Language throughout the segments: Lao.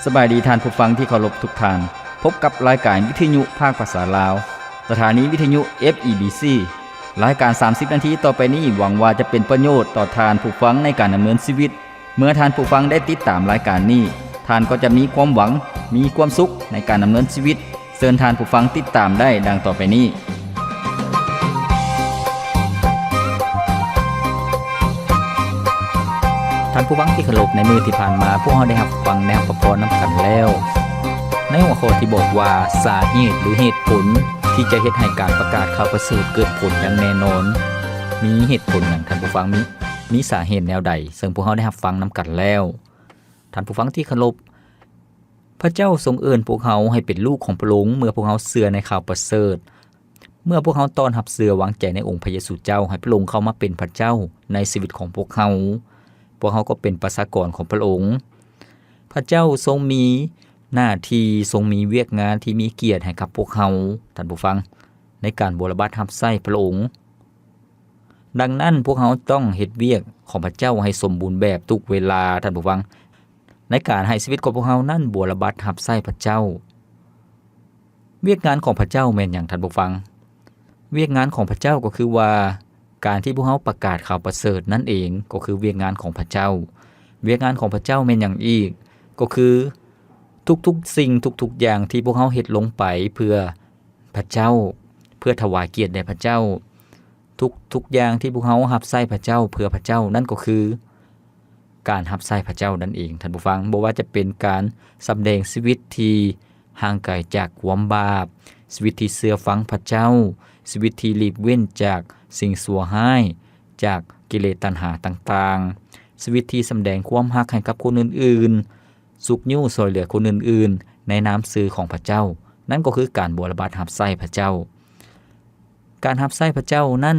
ສະບາຍດີທ່ານຜູ້ຟັງທີ່ເຄົາລົບທຸກທ່ານ. ພົບກັບລາຍການວິທະຍຸພາກພາສາລາວ, ສະຖານີວິທະຍຸ ເອັຟ ອີ ບີ ຊີ. ລາຍການສາມສິບນາທີຕໍ່ໄປນີ້ ຫວັງວ່າຈະເປັນປະໂຫຍດຕໍ່ທ່ານຜູ້ຟັງໃນການດຳເນີນຊີວິດ. ເມື່ອທ່ານຜູ້ຟັງໄດ້ຕິດຕາມລາຍການນີ້, ທ່ານກໍຈະມີຄວາມຫວັງ, ມີຄວາມສຸກໃນການດຳເນີນຊີວິດ. ເຊີນທ່ານຜູ້ຟັງຕິດຕາມໄດ້ດັ່ງຕໍ່ໄປນີ້. ທ່ານຜູ້ຟັງທີ່ເຄົາລົບ, ໃນມື້ທີ່ຜ່ານມາ ພວກເຮົາໄດ້ຮັບຟັງ ໄດ້ຮັບພະພອນນຳກັນແລ້ວ ໃນຫົວຂໍ້ທີ່ບອກວ່າ ສາເຫດ ຫຼື ເຫດຜົນທີ່ຈະເຮັດໃຫ້ການປະກາດຂ່າວປະເສີດເກີດຜົນຢ່າງແນ່ນອນ. ມີເຫດຜົນຫຍັງ, ທ່ານຜູ້ຟັງ ມີ ມີສາເຫດແນວໃດ? ເຊິ່ງພວກເຮົາໄດ້ຮັບຟັງນຳກັນແລ້ວ. ທ່ານຜູ້ຟັງທີ່ເຄົາລົບ, ພະເຈົ້າຊົງເອີ້ນພວກເຮົາໃຫ້ເປັນລູກຂອງພະອົງ ເມື່ອພວກເຮົາເຊື່ອໃນຂ່າວປະເສີດ, ເມື່ອພວກເຮົາຕ້ອນຮັບເຊື່ອວາງໃຈໃນອົງພະເຢຊູເຈົ້າ, ໃຫ້ພະອົງເຂົ້າມາເປັນພະເຈົ້າໃນຊີວິດຂອງພວກເຮົາ, ພວກເຮົາກໍເປັນປະຊາກອນຂອງພະອົງ. ພະເຈົ້າຊົງມີໜ້າທີ່, ຊົງມີວຽກງານທີ່ມີກຽດໃຫ້ກັບພວກເຮົາ, ທ່ານຜູ້ຟັງ, ໃນການບົວລະບັດຮັບໃຊ້ພະອົງ. ດັ່ງນັ້ນ, ພວກເຮົາຕ້ອງເຮັດວຽກຂອງພະເຈົ້າໃຫ້ສົມບູນແບບທຸກເວລາ, ທ່ານຜູ້ຟັງ, ໃນການໃຫ້ຊີວິດຂອງພວກເຮົານັ້ນບົວລະບັດຮັບໃຊ້ພະເຈົ້າ. ວຽກງານຂອງພະເຈົ້າແມ່ນຫຍັງ, ທ່ານຜູ້ຟັງ? ວຽກງານຂອງພະເຈົ້າກໍຄືວ່າ ການທີ່ພວກເຮົາປະກາດຂ່າວປະເສີດນັ້ນເອງ ກໍຄືວຽກງານຂອງພະເຈົ້າ. ວຽກງານຂອງພະເຈົ້າແມ່ນຫຍັງອີກ? ກໍຄືທຸກໆສິ່ງ, ທຸກໆຢ່າງທີ່ພວກເຮົາເຮັດລົງໄປເພື່ອ ພະເຈົ້າ, ເພື່ອຖວາຍກຽດແດ່ພະເຈົ້າ. ທຸກໆຢ່າງທີ່ພວກເຮົາຮັບໃຊ້ພະເຈົ້າ, ເພື່ອພະເຈົ້າ, ນັ້ນກໍຄືການຮັບໃຊ້ພະເຈົ້ານັ້ນເອງ, ທ່ານຜູ້ຟັງ. ບໍ່ວ່າຈະເປັນການສຳແດງຊີວິດທີ່ຫ່າງໄກຈາກຄວາມບາບ, ຊີວິດທີ່ເຊື່ອຟັງພະເຈົ້າ, ຊີວິດທີ່ຫຼີກເວັ້ນຈາກສິ່ງຊົ່ວຮ້າຍ, ຈາກກິເລດຕັນຫາຕ່າງໆ, ຊີວິດທີ່ສຳແດງຄວາມຮັກໃຫ້ກັບຄົນອື່ນໆ, ຊຸກຍູ້ຊ່ວຍເຫຼືອຄົນອື່ນໆໃນນາມຊື່ຂອງພະເຈົ້າ, ນັ້ນກໍຄືການບົວລະບັດຮັບໃຊ້ພະເຈົ້າ. ການຮັບໃຊ້ພະເຈົ້ານັ້ນ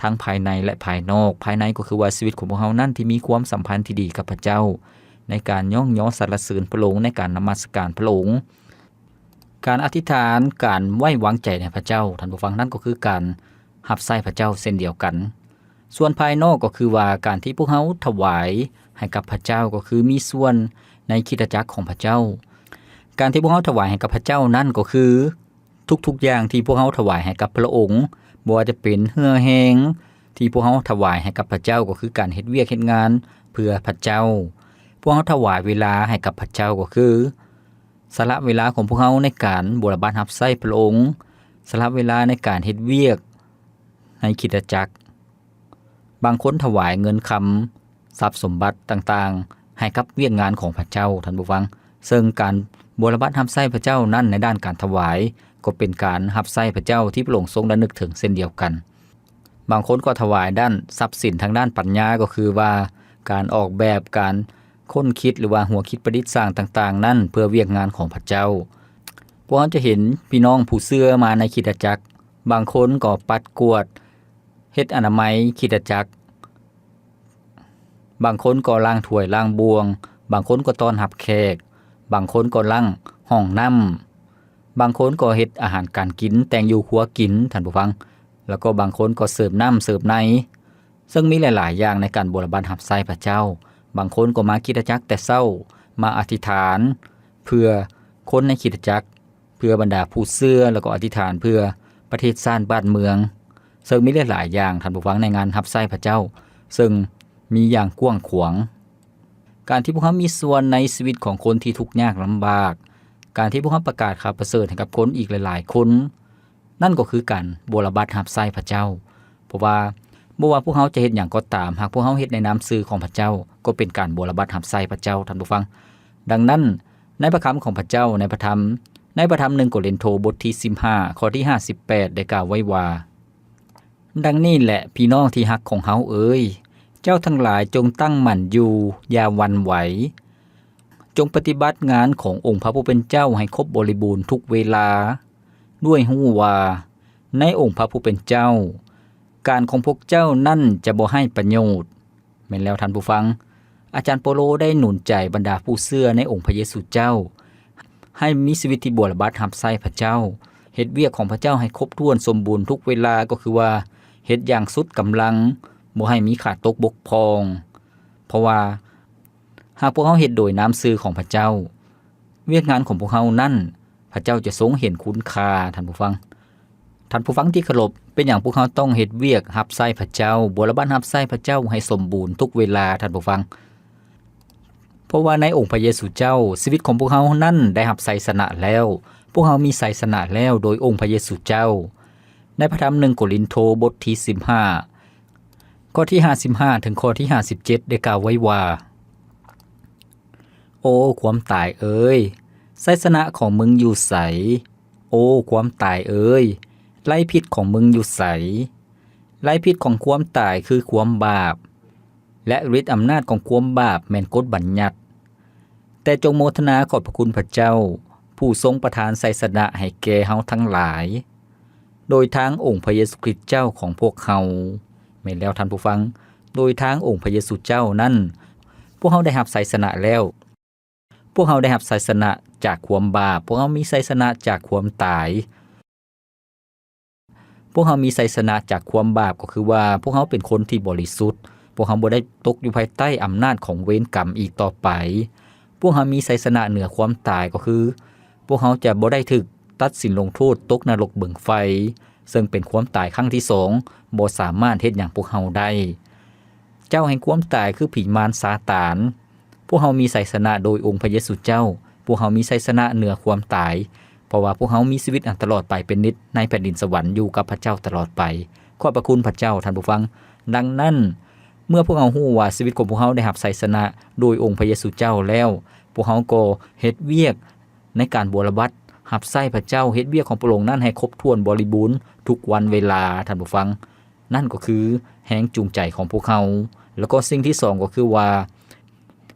ທັງພາຍໃນ ແລະ ພາຍນອກ. ພາຍໃນກໍຄືວ່າຊີວິດຂອງພວກເຮົານັ້ນທີ່ມີຄວາມສຳພັນທີ່ດີກັບພະເຈົ້າ, ໃນການຍ້ອງຍໍສັນລະເສີນພະອົງ, ໃນການນະມັດສະການພະອົງ, ການອະທິຖານ, ການໄວ້ວາງໃຈໃນພະເຈົ້າ, ທ່ານຜູ້ຟັງ, ນັ້ນກໍຄືການຮັບໃຊ້ພະເຈົ້າເຊັ່ນດຽວກັນ. ສ່ວນພາຍນອກກໍຄືວ່າການທີ່ພວກເຮົາຖວາຍໃຫ້ກັບພະເຈົ້າ ກໍຄືມີສ່ວນໃນຄຣິສຕະຈັກຂອງພະເຈົ້າ. ການທີ່ພວກເຮົາຖວາຍໃຫ້ກັບພະເຈົ້ານັ້ນກໍຄື ທຸກໆຢ່າງທີ່ພວກເຮົາຖວາຍໃຫ້ກັບພະອົງ, ບໍ່ວ່າຈະເປັນເຫື່ອແຮງທີ່ພວກເຮົາຖວາຍໃຫ້ກັບພະເຈົ້າ ກໍຄືການເຮັດວຽກເຮັດງານເພື່ອພະເຈົ້າ. ພວກເຮົາຖວາຍເວລາໃຫ້ກັບພະເຈົ້າ ກໍຄືສະຫຼະເວລາຂອງພວກເຮົາໃນການບົວລະບັດຮັບໃຊ້ພະອົງ, ສະຫຼະເວລາໃນການເຮັດວຽກໃນຄຣິສຕະຈັກ. ບາງຄົນຖວາຍເງິນຄຳ, ຊັບສົມບັດຕ່າງໆ ໃຫ້ກັບວຽກງານຂອງພະເຈົ້າ, ທ່ານຜູ້ຟັງ. ເຊິ່ງການບົວລະບັດຮັບໃຊ້ພະເຈົ້ານັ້ນໃນດ້ານການຖວາຍ ກໍເປັນການຮັບໃຊ້ພະເຈົ້າທີ່ພະອົງຊົງລະນຶກເຖິງເຊັ່ນດຽວກັນ. ບາງຄົນກໍຖວາຍດ້ານຊັບສິນທາງດ້ານປັນຍາ, ກໍຄືວ່າການອອກແບບ, ການຄົ້ນຄິດ ຫຼືວ່າຫົວຄິດປະດິດສ້າງຕ່າງໆນັ້ນ ເພື່ອວຽກງານຂອງພະເຈົ້າ. ພວກເຮົາຈະເຫັນພີ່ນ້ອງຜູ້ເຊື່ອມາໃນຄຣິສຕະຈັກ, ບາງຄົນກໍປັດກວາດ ເຮັດອະນາໄມຄຣິສຕະຈັກ, ບາງຄົນກໍລ້າງຖ້ວຍລ້າງບ່ວງ, ບາງຄົນກໍຕ້ອນຮັບແຂກ, ບາງຄົນກໍລ້າງຫ້ອງນ້ຳ, ບາງຄົນກໍເຮັດອາຫານການກິນ, ແຕ່ງຢູ່ຄົວກິນ, ທ່ານຜູ້ຟັງ, ແລ້ວກໍບາງຄົນກໍເສີບນ້ຳເສີບໃນ, ເຊິ່ງມີຫຼາຍໆຢ່າງໃນການບົວລະບັດຮັບໃຊ້ພະເຈົ້າ. ບາງຄົນກໍມາຄຣິສຕະຈັກແຕ່ເຊົ້າ, ມາອະທິຖານເພື່ອຄົນໃນຄຣິສຕະຈັກ, ເພື່ອບັນດາຜູ້ເຊື່ອ ແລ້ວກໍອະທິຖານເພື່ອປະເທດຊາດບ້ານເມືອງ, ເຊິ່ງມີຫຼາຍໆຢ່າງ, ທ່ານຜູ້ຟັງ, ໃນງານຮັບໃຊ້ພະເຈົ້າ, ເຊິ່ງມີຢ່າງກວ້າງຂວາງ. ການທີ່ພວກເຮົາມີສ່ວນໃນຊີວິດຂອງຄົນທີ່ທຸກຍາກລຳບາກ, ການທີ່ພວກເຮົາປະກາດຂ່າວປະເສີດໃຫ້ກັບຄົນອີກຫຼາຍໆຄົນ, ນັ້ນກໍຄືການບົວລະບັດຮັບໃຊ້ພະເຈົ້າ. ເພາະວ່າບໍ່ວ່າພວກເຮົາຈະເຮັດຫຍັງກໍຕາມ, ຫາກພວກເຮົາເຮັດໃນນາມຊື່ຂອງພະເຈົ້າ, ກໍເປັນການບົວລະບັດຮັບໃຊ້ພະເຈົ້າ, ທ່ານຜູ້ຟັງ. ດັ່ງນັ້ນ, ໃນພະຄຳຂອງພະເຈົ້າ, ໃນພະທຳ, ໃນພະທຳໜຶ່ງໂກລິນໂທ ບົດທີສິບຫ້າ ຂໍ້ທີຫ້າສິບແປດ ໄດ້ກ່າວໄວ້ວ່າ, ດັ່ງນີ້ແຫຼະ, ພີ່ນ້ອງທີ່ຮັກຂອງເຮົາເອີຍ, ເຈົ້າທັງຫຼາຍຈົ່ງຕັ້ງໝັ້ນຢູ່, ຢ່າຫວັ່ນໄຫວ. ຈົ່ງປະຕິບັດງານຂອງອົງພະຜູ້ເປັນເຈົ້າໃຫ້ຄົບບໍລິບູນທຸກເວລາ, ດ້ວຍຮູ້ວ່າໃນອົງພະຜູ້ເປັນເຈົ້າ, ການຂອງພວກເຈົ້ານັ້ນຈະບໍ່ໄຮ້ປະໂຫຍດ. ແມ່ນແລ້ວທ່ານຜູ້ຟັງ, ອາຈານເປົາໂລໄດ້ໜູນໃຈບັນດາຜູ້ເຊື່ອໃນອົງພະເຢຊູເຈົ້າ ໃຫ້ມີຊີວິດທີ່ບົວລະບັດຮັບໃຊ້ພະເຈົ້າ, ເຮັດວຽກຂອງພະເຈົ້າໃຫ້ຄົບຖ້ວນສົມບູນທຸກເວລາ, ກໍຄືວ່າເຮັດຢ່າງສຸດກຳລັງ, ບໍ່ໃຫ້ມີຂາດຕົກບົກຜ່ອງ. ເພາະວ່າ ຫາກພວກເຮົາເຮັດໂດຍນາມຊື່ຂອງພະເຈົ້າ, ວຽກງານຂອງພວກເຮົານັ້ນ ພະເຈົ້າຈະຊົງເຫັນຄຸນຄ່າ. ທ່ານຜູ້ຟັງ, ທ່ານຜູ້ຟັງທີ່ເຄົາລົບ, ເປັນຫຍັງພວກເຮົາຕ້ອງເຮັດວຽກຮັບໃຊ້ພະເຈົ້າ, ບົວລະບັດຮັບໃຊ້ພະເຈົ້າໃຫ້ສົມບູນທຸກເວລາ, ທ່ານຜູ້ຟັງ? ເພາະວ່າໃນອົງພະເຢຊູເຈົ້າ, ຊີວິດຂອງພວກເຮົານັ້ນໄດ້ຮັບໄຊຊະນະແລ້ວ. ພວກເຮົາມີໄຊຊະນະແລ້ວໂດຍອົງພະເຢຊູເຈົ້າ. ໃນພະທຳໜຶ່ງໂກລິນໂທ ບົດທີສິບຫ້າ ຂໍ້ທີຫ້າສິບຫ້າ ເຖິງຂໍ້ທີຫ້າສິບເຈັດ ໄດ້ກ່າວໄວ້ວ່າ, ໂອ ຄວາມຕາຍເອີຍ, ໄຊຊະນະຂອງມຶງຢູ່ໃສ? ໂອ ຄວາມຕາຍເອີຍ, ໄລພິດຂອງມຶງຢູ່ໃສ? ໄລພິດຂອງຄວາມຕາຍຄືຄວາມບາບ, ແລະ ລິດອຳນາດຂອງຄວາມບາບແມ່ນກົດບັນຍັດ. ແຕ່ຈົ່ງໂມທະນາຂອບພະຄຸນພະເຈົ້າ, ຜູ້ຊົງປະທານໄຊຊະນະໃຫ້ແກ່ເຮົາທັງຫຼາຍ, ໂດຍທາງອົງພະເຢຊູຄຣິດເຈົ້າຂອງພວກເຮົາ. ແມ່ນແລ້ວທ່ານຜູ້ຟັງ, ໂດຍທາງອົງພະເຢຊູເຈົ້ານັ້ນ, ພວກເຮົາໄດ້ຮັບໄຊຊະນະແລ້ວ. ພວກເຮົາໄດ້ຮັບໄຊຊະນະຈາກຄວາມບາບ, ພວກເຮົາມີໄຊຊະນະຈາກຄວາມຕາຍ. ພວກເຮົາມີໄຊຊະນະຈາກຄວາມບາບ ກໍຄືວ່າພວກເຮົາເປັນຄົນທີ່ບໍລິສຸດ, ພວກເຮົາບໍ່ໄດ້ຕົກຢູ່ພາຍໃຕ້ອຳນາດຂອງເວນກຳອີກຕໍ່ໄປ. ພວກເຮົາມີໄຊຊະນະເໜືອຄວາມຕາຍ, ກໍຄືພວກເຮົາຈະບໍ່ໄດ້ຖືກຕັດສິນລົງໂທດຕົກນະລົກເບິ່ງໄຟ, ເຊິ່ງເປັນຄວາມຕາຍຄັ້ງທີສອງ, ບໍ່ສາມາດເຮັດຫຍັງພວກເຮົາໄດ້. ເຈົ້າແຫ່ງຄວາມຕາຍຄືຜີມານຊາຕານ. ພວກເຮົາມີໄຊຊະນະໂດຍອົງພະເຢຊູເຈົ້າ. ພວກເຮົາມີໄຊຊະນະເໜືອຄວາມຕາຍ, ເພາະວ່າພວກເຮົາມີຊີວິດອັນຕະຫຼອດໄປເປັນນິດໃນແຜ່ນດິນສະຫວັນ, ຢູ່ກັບພະເຈົ້າຕະຫຼອດໄປ. ຂອບພະຄຸນພະເຈົ້າ, ທ່ານຜູ້ຟັງ. ດັ່ງນັ້ນ, ເມື່ອພວກເຮົາຮູ້ວ່າຊີວິດຂອງພວກເຮົາໄດ້ຮັບໄຊຊະນະໂດຍອົງພະເຢຊູເຈົ້າແລ້ວ, ພວກເຮົາກໍເຮັດວຽກໃນການບົວລະບັດຮັບໃຊ້ພະເຈົ້າ, ເຮັດວຽກຂອງພະອົງນັ້ນໃຫ້ຄົບຖ້ວນບໍລິບູນທຸກວັນເວລາ, ທ່ານຜູ້ຟັງ. ນັ້ນກໍຄືແຮງຈູງໃຈຂອງພວກເຮົາ. ແລ້ວກໍສິ່ງທີສອງກໍຄືວ່າ,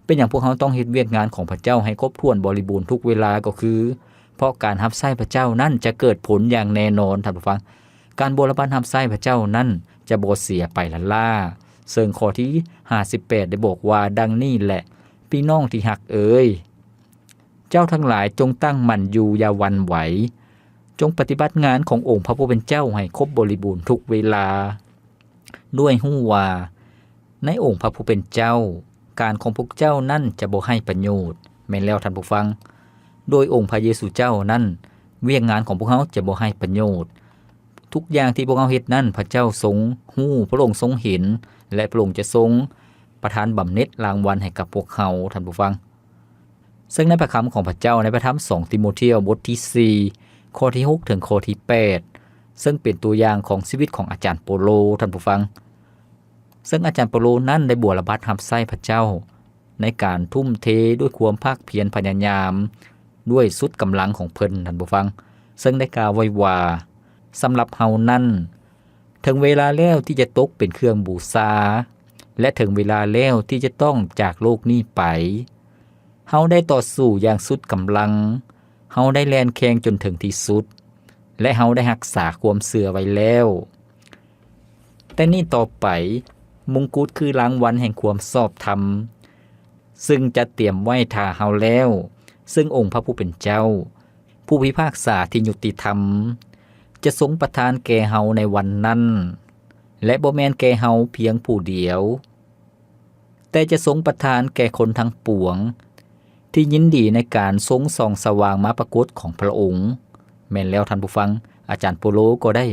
ເປັນຫຍັງພວກເຮົາຕ້ອງເຮັດວຽກງານຂອງພະເຈົ້າໃຫ້ຄົບຖ້ວນບໍລິບູນທຸກເວລາ? ກໍຄື ເພາະການຮັບໃຊ້ພະເຈົ້ານັ້ນຈະເກີດຜົນຢ່າງແນ່ນອນ, ທ່ານຜູ້ຟັງ. ການບົວລະບັດຮັບໃຊ້ພະເຈົ້ານັ້ນຈະບໍ່ເສຍໄປລ້າໆ. ເຊິ່ງຂໍ້ທີຫ້າສິບແປດໄດ້ບອກວ່າ ດັ່ງນີ້ແຫຼະ, ພີ່ນ້ອງທີ່ຮັກເອີຍ, ເຈົ້າທັງຫຼາຍຈົ່ງຕັ້ງໝັ້ນຢູ່, ຢ່າຫວັ່ນໄຫວ. ຈົ່ງປະຕິບັດງານຂອງອົງພະຜູ້ເປັນເຈົ້າໃຫ້ຄົບບໍລິບູນທຸກເວລາ, ດ້ວຍຮູ້ວ່າໃນອົງພະຜູ້ເປັນເຈົ້າ, ການຂອງພວກເຈົ້ານັ້ນຈະບໍ່ໄຮ້ປະໂຫຍດ. ແມ່ນແລ້ວທ່ານຜູ້ຟັງ, ໂດຍອົງພະເຢຊູເຈົ້ານັ້ນ, ວຽກງານຂອງພວກເຮົາຈະບໍ່ໄຮ້ປະໂຫຍດ. ທຸກຢ່າງທີ່ພວກເຮົາເຮັດນັ້ນ, ພະເຈົ້າຊົງຮູ້, ພະອົງຊົງເຫັນ, ແລະ ພະອົງຈະຊົງປະທານບຳເໜັດລາງວັນໃຫ້ກັບພວກເຮົາ, ທ່ານຜູ້ຟັງ. ເຊິ່ງໃນພະຄຳຂອງພະເຈົ້າໃນພະທຳສອງຕີໂມທຽວ ບົດທີສີ່ ຂໍ້ທີຫົກ ເຖິງຂໍ້ທີແປດ ເຊິ່ງເປັນຕົວຢ່າງຂອງຊີວິດຂອງອາຈານໂປໂລ, ທ່ານຜູ້ຟັງ. ເຊິ່ງອາຈານໂປໂລນັ້ນໄດ້ບົວລະບັດຮັບໃຊ້ພະເຈົ້າໃນການທຸ່ມເທດ້ວຍຄວາມພາກພຽນພະຍາຍາມ, ດ້ວຍສຸດກຳລັງຂອງເພິ່ນ, ທ່ານຜູ້ຟັງ. ເຊິ່ງໄດ້ກ່າວໄວ້ວ່າ, ສຳລັບເຮົານັ້ນ, ເຖິງເວລາແລ້ວທີ່ຈະຕົກເປັນເຄື່ອງບູຊາ ແລະ ເຖິງເວລາແລ້ວທີ່ຈະຕ້ອງຈາກໂລກນີ້ໄປ. ເຮົາໄດ້ຕໍ່ສູ້ຢ່າງສຸດກຳລັງ, ເຮົາໄດ້ແລ່ນແຂ່ງຈົນເຖິງທີ່ສຸດ, ແລະ ເຮົາໄດ້ຮັກສາຄວາມເຊື່ອໄວ້ແລ້ວ. ແຕ່ນີ້ຕໍ່ໄປ, ມຸງກຸດຄືລາງວັນແຫ່ງຄວາມຊອບທຳ, ຊຶ່ງຈັດຕຽມໄວ້ຖ້າເຮົາແລ້ວ, ເຊິ່ງອົງພະຜູ້ເປັນເຈົ້າ, ຜູ້ພິພາກສາທີ່ຍຸຕິທຳ, ຈະຊົງປະທານແກ່ເຮົາໃນວັນນັ້ນ, ແລະ ບໍ່ແມ່ນແກ່ເຮົາພຽງຜູ້ດຽວ, ແຕ່ຈະຊົງປະທານແກ່ຄົນທັງປວງ ທີ່ຍິນດີໃນການຊົງສ່ອງສະຫວ່າງມາປາກົດຂອງພະອົງ. ແມ່ນແລ້ວທ່ານຜູ້ຟັງ, ອາຈານໂປໂລກໍໄດ້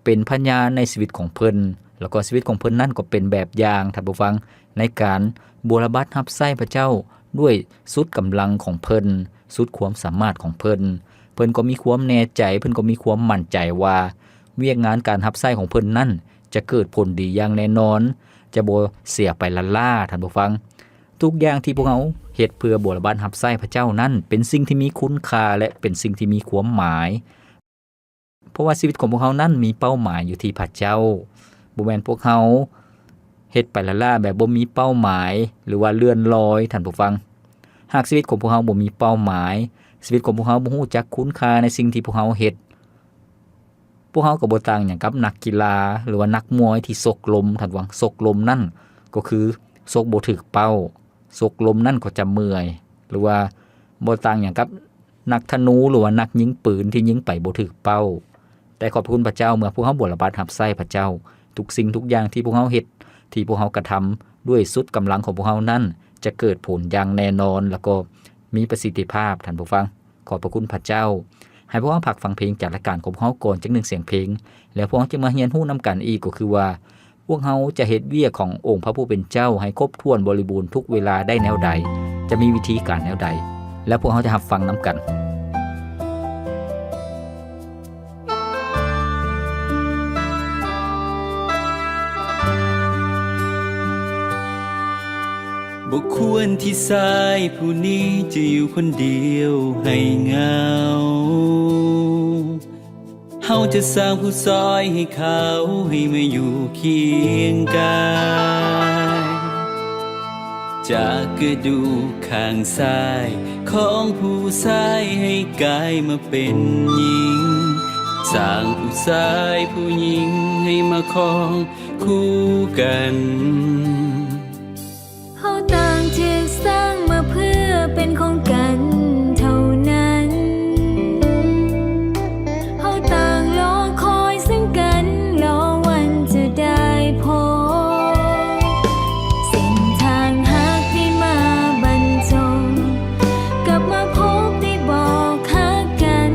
ເປັນພະຍານໃນຊີວິດຂອງເພິ່ນ, ແລ້ວກໍຊີວິດຂອງເພິ່ນນັ້ນກໍເປັນແບບຢ່າງ, ທ່ານຜູ້ຟັງ, ໃນການບົວລະບັດຮັບໃຊ້ພະເຈົ້າດ້ວຍສຸດກຳລັງຂອງເພິ່ນ, ສຸດຄວາມສາມາດຂອງເພິ່ນ. ເພິ່ນກໍມີຄວາມແນ່ໃຈ, ເພິ່ນກໍມີຄວາມໝັ້ນໃຈວ່າ ວຽກງານການຮັບໃຊ້ຂອງເພິ່ນນັ້ນຈະເກີດຜົນດີຢ່າງແນ່ນອນ, ຈະບໍ່ເສຍໄປລ້າໆ, ທ່ານຜູ້ຟັງ. ທຸກຢ່າງທີ່ພວກເຮົາເຮັດເພື່ອບົວລະບັດຮັບໃຊ້ພະເຈົ້ານັ້ນ ເປັນສິ່ງທີ່ມີຄຸນຄ່າ ແລະ ເປັນສິ່ງທີ່ມີຄວາມໝາຍ. ເພາະວ່າຊີວິດຂອງພວກເຮົານັ້ນມີເປົ້າໝາຍຢູ່ທີ່ພະເຈົ້າ. ບໍ່ແມ່ນພວກເຮົາເຮັດໄປລ້າໆ ແບບບໍ່ມີເປົ້າໝາຍ ຫຼືວ່າເລື່ອນລອຍ, ທ່ານຜູ້ຟັງ. ຫາກຊີວິດຂອງພວກເຮົາບໍ່ມີເປົ້າໝາຍ, ຊີວິດຂອງພວກເຮົາບໍ່ຮູ້ຈັກຄຸນຄ່າໃນສິ່ງທີ່ພວກເຮົາເຮັດ, ພວກເຮົາກໍບໍ່ຕ່າງຫຍັງກັບນັກກິລາ ຫຼືວ່ານັກມວຍທີ່ຊົກລົມ, ທ່ານຜູ້ຟັງ. ຊົກລົມນັ້ນກໍຄືຊົກບໍ່ຖືກເປົ້າ, ຊົກລົມນັ້ນກໍຈະເມື່ອຍ, ຫຼືວ່າບໍ່ຕ່າງຫຍັງກັບ ນັກທະນູ ຫຼືວ່ານັກຍິງປືນທີ່ຍິງໄປບໍ່ຖືກເປົ້າ. ແຕ່ຂອບພະຄຸນພະເຈົ້າ, ເມື່ອພວກເຮົາບົວລະບັດຮັບໃຊ້ພະເຈົ້າ, ທຸກສິ່ງທຸກຢ່າງທີ່ພວກເຮົາເຮັດ, ທີ່ພວກເຮົາກະທຳດ້ວຍສຸດກຳລັງຂອງພວກເຮົານັ້ນ, ຈະເກີດຜົນຢ່າງແນ່ນອນ, ແລ້ວກໍ ມີປະສິດທິພາບ. ທ່ານຜູ້ຟັງ, ຂອບພະຄຸນພະເຈົ້າ. ໃຫ້ພວກເຮົາພັກຟັງເພງຈາກລາຍການຂອງພວກເຮົາກ່ອນຈັກໜຶ່ງສຽງເພງ, ແລ້ວພວກເຮົາຈະມາຮຽນຮູ້ນຳກັນອີກ, ກໍຄືວ່າ ພວກເຮົາຈະເຮັດວຽກຂອງອົງພະຜູ້ເປັນເຈົ້າໃຫ້ຄົບຖ້ວນບໍລິບູນທຸກເວລາໄດ້ແນວໃດ, ຈະມີວິທີການແນວໃດ, ແລະ ພວກເຮົາຈະຮັບຟັງນຳກັນ. ບໍ່ຄວນທີ່ຊາຍຜູ້ນີ້ຈະຢູ່ຄົນດຽວໃຫ້ເຫງົາ. ເຮົາຈະສ້າງຜູ້ຊ່ອຍໃຫ້ເຂົາ ໃຫ້ມາຢູ່ຄຽງກາຍ. ຈາກກະດູກຂ້າງຊ້າຍຂອງຜູ້ຊາຍ ໃຫ້ກາຍມາເປັນຍິງ. ສ້າງຜູ້ຊາຍຜູ້ຍິງ ໃຫ້ມາຄອງຄູ່ກັນ. ເຮົາຕ່າງຖືກສ້າງມາເພື່ອເປັນຂອງກັນເທົ່ານັ້ນ. ເຮົາຕ່າງລໍຄອຍເຊິ່ງກັນ, ລໍວັນຈະໄດ້ພົບ. ເສັ້ນທາງຮັກໄດ້ມາບັນຈົງ, ກັບມາພົບໄດ້ບອກຮັກກັນ.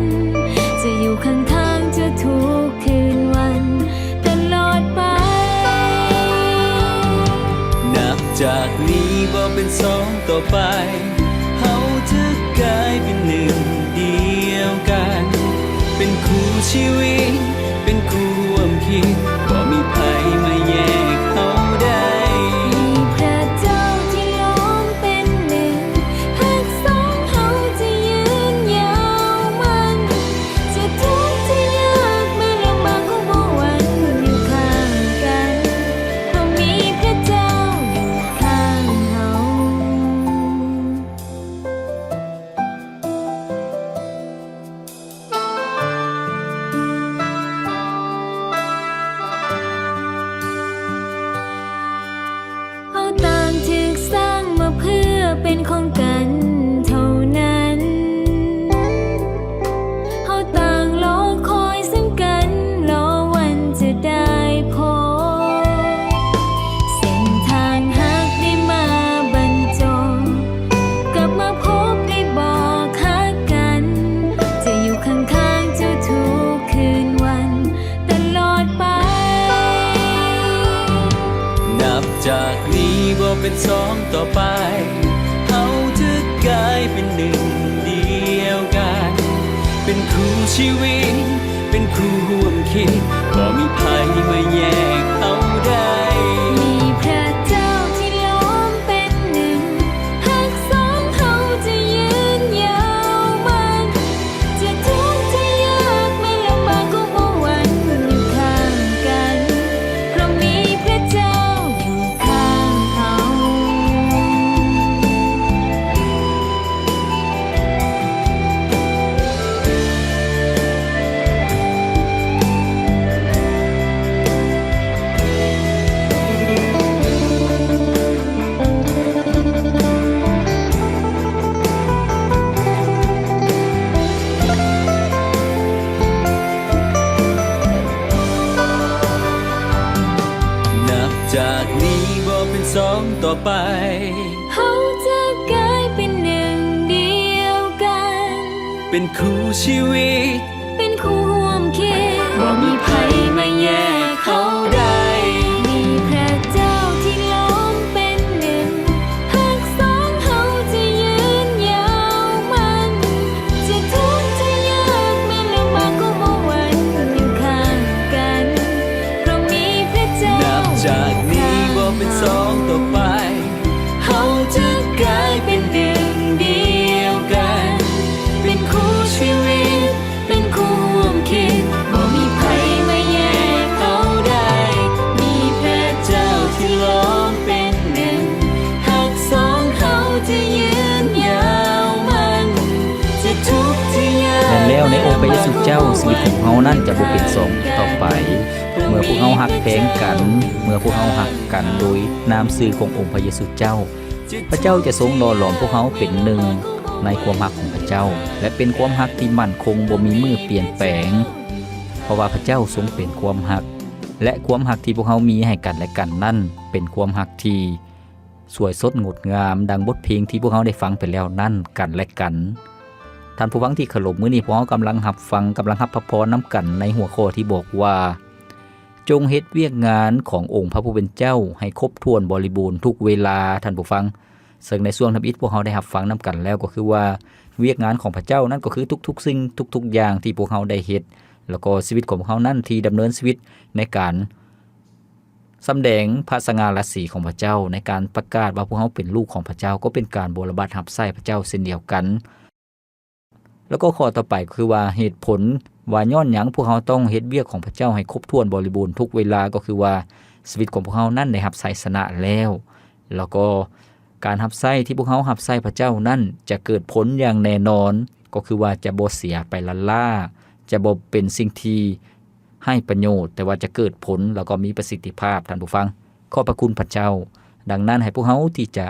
ຈະຢູ່ຂ້າງທາງເຈົ້າທຸກ ຄືນວັນຕະຫຼອດໄປ. ນັບຈາກນີ້ບໍ່ເປັນສອງຕໍ່ໄປ, ເຮົາຈະກາຍເປັນໜຶ່ງດຽວກັນ. ເປັນຄູ່ຊີວິດ, ເປັນຄູ່ຮ່ວມຄິດ, ບໍ່ມີໃຜມາແຍກເຮົາໄດ້. ມີພະເຈົ້າທີ່ລ້ອມເປັນໜຶ່ງ, ຮັກສອງເຮົາຈະຍືນຍາວມັ່ນ. ຈະທຸກຈະຍາກແມ່ນລຳບາກກໍບໍ່ຫວັ່ນ ຢູ່ຂ້າງກັນ ເພາະມີພະເຈົ້າຢູ່ຂ້າງເຮົາ. ເຮົາຕ່າງຖືກສ້າງມາເພື່ອເປັນຂອງກັນເທົ່ານັ້ນ. ເຮົາຕ່າງລໍຄອຍເຊິ່ງກັນ, ລໍວັນຈະໄດ້ພົບ. ເສັ້ນທາງຮັກໄດ້ມາບັນຈົງ, ກັບມາພົບໄດ້ບອກຮັກກັນ. ຈະຢູ່ຂ້າງໆເຈົ້າທຸກຄືນວັນ ຕະຫຼອດໄປ. ນັບຈາກນີ້ບໍ່ເປັນສອງຕໍ່ໄປ, ເຮົາຈະກາຍເປັນໜຶ່ງດຽວກັນ. ເປັນຄູ່ຊີວິດ, ເປັນຄູ່ຮ່ວມຄິດ, ບໍ່ມີໃຜມາແຍກເຮົາໄດ້. ມີພະເຈົ້າທີ່ລ້ອມເປັນໜຶ່ງ, ຮັກສອງເຮົາຈະຍືນຍາວໝັ້ນ. ຈະທຸກຈະຍາກແມ່ນລຳບາກກໍບໍ່ຫວັ່ນ ຢູ່ຂ້າງກັນ ເພາະມີພະເຈົ້າຢູ່ຂ້າງເຮົາ. ນັບຈາກນີ້ບໍ່ເປັນສອງຕໍ່ໄປ, ເຮົາຈະກາຍເປັນໜຶ່ງດຽວກັນ. ເປັນຄູ່ຊີວິດ, ເປັນຄູ່ຮ່ວມຄິດ, ບໍ່ມີໃຜມາແຍກເຮົາໄດ້. ມີພະເຈົ້າທີ່ລ້ອມເປັນໜຶ່ງ, ຮັກສອງເຮົາຈະຍືນຍາວໝັ້ນ. ຈະທຸກຈະຍາກແມ່ນລຳບາກກໍບໍ່ຫວັ່ນ ຢູ່ຂ້າງກັນ ເພາະມີພະເຈົ້າ. ນັບຈາກນີ້ບໍ່ເປັນສອງຕໍ່ໄປ, ເຮົາຈະກາຍເປັນໜຶ່ງດຽວກັນ. ເປັນຄູ່ຊີວິດ, ເປັນຄູ່ຮ່ວມຄິດ, ບໍ່ມີໃຜມາແຍກເຮົາໄດ້. ມີພະເຈົ້າທີ່ລ້ອມເປັນໜຶ່ງ, ຮັກສອງເຮົາຈະຍືນຍາວໝັ້ນ. ຈະທຸກຈະຍາກ ແມ່ນແລ້ວ, ໃນອົງພະເຢຊູເຈົ້າ, ຊີວິດຂອງເຮົານັ້ນຈະບໍ່ເປັນສອງອີກຕໍ່ໄປ. ເມື່ອພວກເຮົາຮັກແພງກັນ, ເມື່ອພວກເຮົາຮັກກັນໂດຍນາມຊື່ຂອງອົງພະເຢຊູເຈົ້າ, ພະເຈົ້າຈະຊົງຫຼໍ່ຫຼອມພວກເຮົາເປັນໜຶ່ງໃນຄວາມຮັກຂອງພະເຈົ້າ ແລະ ເປັນຄວາມຮັກທີ່ໝັ້ນຄົງບໍ່ມີມື້ປ່ຽນແປງ, ເພາະວ່າພະເຈົ້າຊົງເປັນຄວາມຮັກ ແລະ ຄວາມຮັກທີ່ພວກເຮົາມີໃຫ້ກັນແລະກັນນັ້ນ ເປັນຄວາມຮັກທີ່ ສວຍສົດງົດງາມ ດັ່ງບົດເພງທີ່ພວກເຮົາໄດ້ຟັງໄປແລ້ວນັ້ນ ກັນແລະກັນ. ທ່ານຜູ້ຟັງທີ່ເຄົາລົບ, ມື້ນີ້ພວກເຮົາກຳລັງຮັບຟັງ, ກຳລັງຮັບພະພອນນຳກັນໃນຫົວຂໍ້ທີ່ບອກວ່າ ຈົ່ງເຮັດວຽກງານຂອງອົງພະຜູ້ເປັນເຈົ້າໃຫ້ຄົບຖ້ວນບໍລິບູນທຸກເວລາ, ທ່ານຜູ້ຟັງ. ເຊິ່ງໃນຊ່ວງທຳອິດພວກເຮົາໄດ້ຮັບຟັງນຳກັນແລ້ວ ກໍຄືວ່າວຽກງານຂອງພະເຈົ້ານັ້ນ ກໍຄືທຸກໆສິ່ງທຸກໆຢ່າງທີ່ພວກເຮົາໄດ້ເຮັດ ແລ້ວກໍຊີວິດຂອງພວກເຮົານັ້ນ ທີ່ດຳເນີນຊີວິດໃນການ ສຳແດງພະສະຫງ່າລາສີຂອງພະເຈົ້າ ໃນການປະກາດວ່າພວກເຮົາເປັນລູກຂອງພະເຈົ້າ ກໍເປັນການບົວລະບັດຮັບໃຊ້ພະເຈົ້າເຊັ່ນດຽວກັນ. ແລ້ວກໍຂໍ້ຕໍ່ໄປກໍຄືວ່າ ເຫດຜົນວ່າຍ້ອນຫຍັງພວກເຮົາຕ້ອງເຮັດວຽກຂອງພະເຈົ້າໃຫ້ຄົບຖ້ວນບໍລິບູນທຸກເວລາ ກໍຄືວ່າຊີວິດຂອງພວກເຮົານັ້ນໄດ້ຮັບໄຊຊະນະແລ້ວ. ແລ້ວກໍການຮັບໃຊ້ທີ່ພວກເຮົາຮັບໃຊ້ພະເຈົ້ານັ້ນ ຈະເກີດຜົນຢ່າງແນ່ນອນ ກໍຄືວ່າຈະບໍ່ເສຍໄປລ້າໆ ຈະບໍ່ເປັນສິ່ງທີ່ ໄຮ້ປະໂຫຍດ, ແຕ່ວ່າຈະເກີດຜົນ ແລ້ວກໍມີປະສິດທິພາບ, ທ່ານຜູ້ຟັງ. ຂອບພະຄຸນພະເຈົ້າ. ດັ່ງນັ້ນ ໃຫ້ພວກເຮົາທີ່ຈະ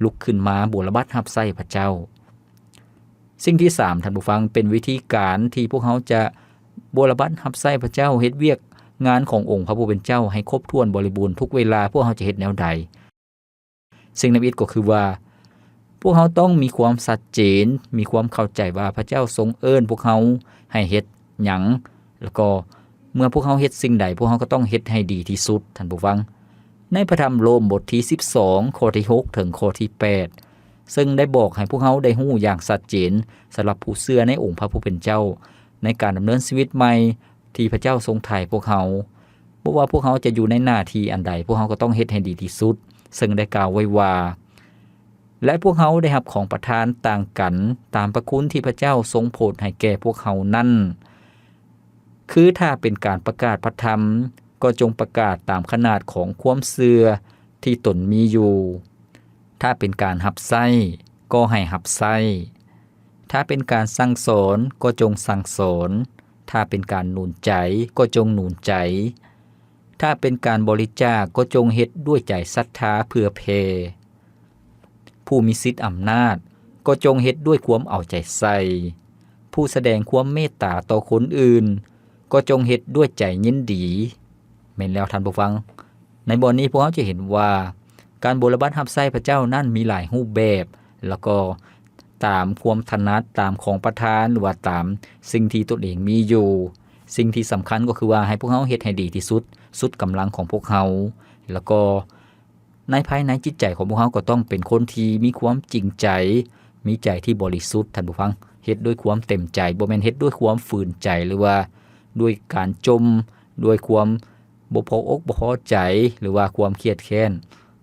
ລຸກຂຶ້ນມາບົວລະບັດຮັບໃຊ້ພະເຈົ້າ. ສິ່ງທີສາມ, ທ່ານຜູ້ຟັງ, ເປັນວິທີການທີ່ພວກເຮົາຈະບົວລະບັດຮັບໃຊ້ພະເຈົ້າ, ເຮັດວຽກງານຂອງອົງພະຜູ້ເປັນເຈົ້າໃຫ້ຄົບຖ້ວນບໍລິບູນທຸກເວລາ, ພວກເຮົາຈະເຮັດແນວໃດ? ສິ່ງທຳອິດກໍຄືວ່າ ພວກເຮົາຕ້ອງມີຄວາມຊັດເຈນ, ມີຄວາມເຂົ້າໃຈວ່າພະເຈົ້າຊົງເອີ້ນພວກເຮົາໃຫ້ເຮັດຫຍັງ, ແລ້ວກໍເມື່ອພວກເຮົາເຮັດສິ່ງໃດ, ພວກເຮົາກໍຕ້ອງເຮັດໃຫ້ດີທີ່ສຸດ, ທ່ານຜູ້ຟັງ. ໃນພະທຳໂລມບົດທີສິບສອງ ຂໍ້ທີຫົກ ເຖິງຂໍ້ທີແປດ ເຊິ່ງໄດ້ບອກໃຫ້ພວກເຮົາໄດ້ຮູ້ຢ່າງຊັດເຈນ ສຳລັບຜູ້ເຊື່ອໃນອົງພະຜູ້ເປັນເຈົ້າ ໃນການດຳເນີນຊີວິດໃໝ່ ທີ່ພະເຈົ້າຊົງໄຖ່ພວກເຮົາ. ບໍ່ວ່າພວກເຮົາຈະຢູ່ໃນໜ້າທີ່ອັນໃດ, ພວກເຮົາກໍຕ້ອງເຮັດໃຫ້ດີທີ່ສຸດ, ເຊິ່ງໄດ້ກ່າວໄວ້ວ່າ, ແລະ ພວກເຮົາໄດ້ຮັບຂອງປະທານຕ່າງກັນ ຕາມພະຄຸນທີ່ພະເຈົ້າຊົງໂຜດໃຫ້ແກ່ພວກເຮົານັ້ນ. ຄືຖ້າເປັນການປະກາດພະທຳ, ກໍຈົ່ງປະກາດຕາມຂະໜາດຂອງຄວາມເຊື່ອທີ່ຕົນມີຢູ່. ຖ້າເປັນການຮັບໃຊ້, ກໍໃຫ້ຮັບໃຊ້. ຖ້າເປັນການສັ່ງສອນ ກໍຈົ່ງສັ່ງສອນ, ຖ້າເປັນການໜູນໃຈ ກໍຈົ່ງໜູນໃຈ, ຖ້າເປັນການບໍລິຈາກ ກໍຈົ່ງເຮັດດ້ວຍໃຈສັດທາເພື່ອແຜ່. ຜູ້ມີສິດອຳນາດ ກໍຈົ່ງເຮັດດ້ວຍຄວາມເອົາໃຈໃສ່, ຜູ້ສະແດງຄວາມເມດຕາຕໍ່ຄົນອື່ນ ກໍຈົ່ງເຮັດດ້ວຍໃຈຍິນດີ. ແມ່ນແລ້ວທ່ານຜູ້ຟັງ, ໃນບ່ອນນີ້ພວກເຮົາຈະເຫັນວ່າ ການບົວລະບັດຮັບໃຊ້ພະເຈົ້ານັ້ນມີຫຼາຍຮູບແບບ, ແລ້ວກໍຕາມຄວາມຖະໜັດ, ຕາມຂອງປະທານ ຫຼືວ່າຕາມສິ່ງທີ່ຕົນເອງມີຢູ່. ສິ່ງທີ່ສຳຄັນກໍຄືວ່າໃຫ້ພວກເຮົາເຮັດໃຫ້ດີທີ່ສຸດ, ສຸດກຳລັງຂອງພວກເຮົາ, ແລ້ວກໍ ໃນພາຍໃນຈິດໃຈຂອງພວກເຮົາກໍຕ້ອງເປັນຄົນທີ່ມີຄວາມຈິງໃຈ, ມີໃຈທີ່ບໍລິສຸດ, ທ່ານຜູ້ຟັງ, ເຮັດດ້ວຍຄວາມເຕັມໃຈ, ບໍ່ແມ່ນເຮັດດ້ວຍຄວາມຝືນໃຈ ຫຼືວ່າດ້ວຍການຈົ່ມ, ດ້ວຍຄວາມບໍ່ພໍອົກບໍ່ພໍໃຈ ຫຼືວ່າຄວາມຄຽດແຄ້ນ,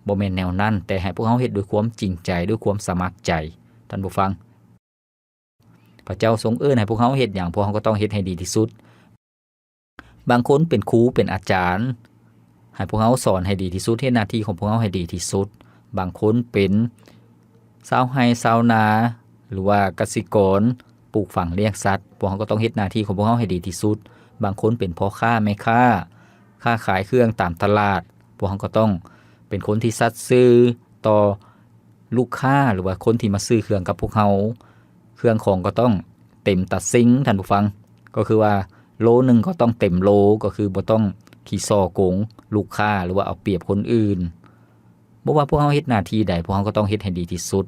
ບໍ່ແມ່ນແນວນັ້ນ, ແຕ່ໃຫ້ພວກເຮົາເຮັດດ້ວຍຄວາມຈິງໃຈ, ດ້ວຍຄວາມສະໝັກໃຈ, ທ່ານຜູ້ຟັງ. ພະເຈົ້າຊົງເອີ້ນໃຫ້ພວກເຮົາເຮັດຫຍັງ, ພວກເຮົາກໍຕ້ອງເຮັດໃຫ້ດີທີ່ສຸດ. ບາງຄົນເປັນຄູເປັນອາຈານ, ໃຫ້ພວກເຮົາສອນໃຫ້ດີທີ່ສຸດ, ເຮັດໜ້າທີ່ຂອງພວກເຮົາໃຫ້ດີທີ່ສຸດ. ບາງຄົນເປັນຊາວໄຮ່ຊາວນາ ຫຼືວ່າກະສິກອນ ປູກຝັງລ້ຽງສັດ, ພວກເຮົາກໍຕ້ອງເຮັດໜ້າທີ່ຂອງພວກເຮົາໃຫ້ດີທີ່ສຸດ. ບາງຄົນເປັນພໍ່ຄ້າແມ່ຄ້າ, ຄ້າຂາຍເຄື່ອງຕາມຕະຫຼາດ, ພວກເຮົາກໍຕ້ອງເປັນຄົນທີ່ສັດຊື່ຕໍ່ລູກຄ້າ ຫຼືວ່າຄົນທີ່ມາຊື້ເຄື່ອງກັບພວກເຮົາ. ເຄື່ອງຂອງກໍຕ້ອງເຕັມຕາຊິງ, ທ່ານຜູ້ຟັງ, ກໍຄືວ່າໂລໜຶ່ງກໍຕ້ອງເຕັມໂລ, ກໍຄືບໍ່ຕ້ອງຂີ້ສໍ້ໂກງລູກຄ້າ ຫຼືວ່າເອົາປຽບຄົນອື່ນ. ບໍ່ວ່າພວກເຮົາເຮັດໜ້າທີ່ໃດ, ພວກເຮົາກໍຕ້ອງເຮັດໃຫ້ດີທີ່ສຸດ.